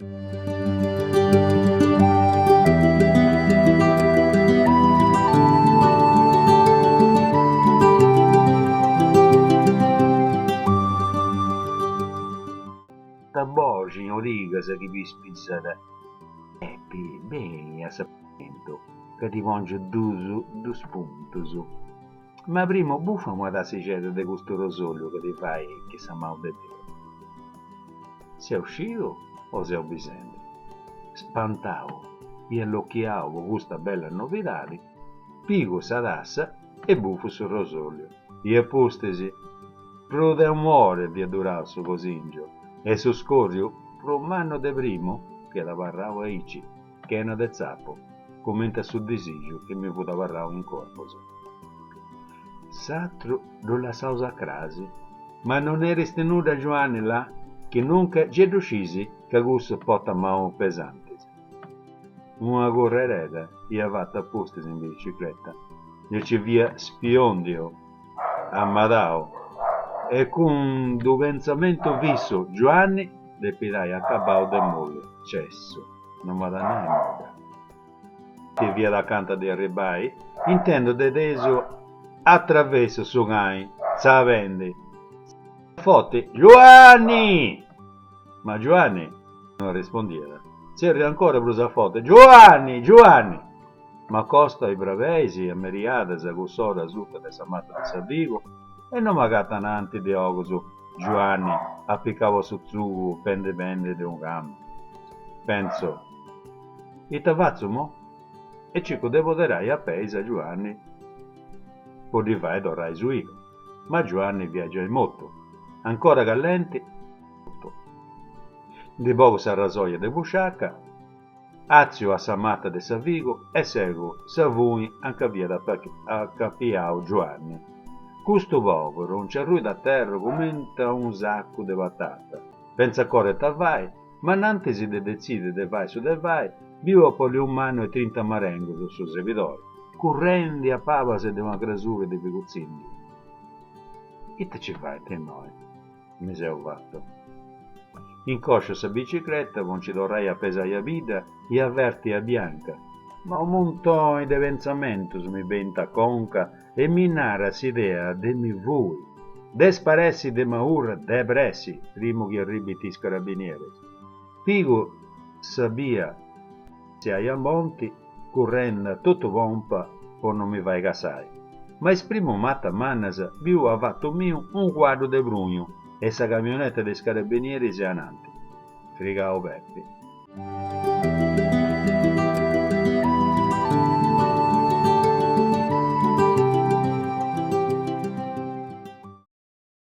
Sa boxi in origas chi pispisat, Pepi, beni a s'aposentu ca ti pòngiu dus puntus. Ma primu bufa una tassixedda de custu rosòliu ca ti fait che sa manu de Deus. Seu scidu o seu bisendi? Spantau i allochiau po custa bella novidadi, pigu sa tassa e bufu su rosòliu. I a pustis, prus de un'ora fiat durau su cosìngiu e su scòrriu prus mannu de primu fiat abarrau aici, chena de tzapu, cumenti a su disìgiu chi mi fut abarrau in corpus. S'atru ddu lassaus a crasi. Ma no nerist nudda a Giuanni, là, chi nunca gei ddu scis ca cussu portat manus pesantis. Una curreredda ia fatu a pustis in bicicleta, e nci fia spiondiu, amadau, e cun d'u pentzamentu fissu, Giuanni depit ai acabau de molli, cessu, no m'at a nai nudda. Chi fiat acanta de arribai, intendu de tesu a travessu su cani tzapendi forti, Giuanni! Ma Giuanni no arrespondiat, tzerriu ancora prus a forti, Giuanni! Giuanni! M'acostu a is brabeis ammeriadas a cuss'ora asuta de sa mata de sa figu e no m'agatu ananti de ogus Giuanni apicau a su tzugu pendi pendi de unu cambu. Pentzu, Ita fatzu mo? E circu de poderai a peis a Giuanni po ddi fai torrai su 'idu. Ma Giuanni fiat giai motu. Ancora callenti, ndi bogu sa rasoja de busciaca, Atziu a sa mata de sa figu e segu sa funi anca fiat acapiau Giuanni. Custu poberu nci arruit a terra cumenti a unu sacu de patata. Pentzu ancora ita fai, ma innantis de detzidi de fai su de fai, biu a Poliu Mannu e trinta marengus su serbidori, currendi a pabas de una crasura de figutzìndia. Ita ci fait innoi? Mi seu fatu. Incòsciu sa bicicreta po nci torrai a pesai a bidda i averti a Bianca, ma unu muntoni de pentzamentus mi benint a conca e mi narat s'idea de mi fui, de sparessi de Maurra de pressi primu chi arribint is carabinieris. Pigu sa bia artziai a monti currendi a totu pompa po no mi fai cassai, ma is primus matas mannas biu avatu miu unu cuaddu de prugnu e sa camioneta de is carabinieris ananti. Frigau Pepi.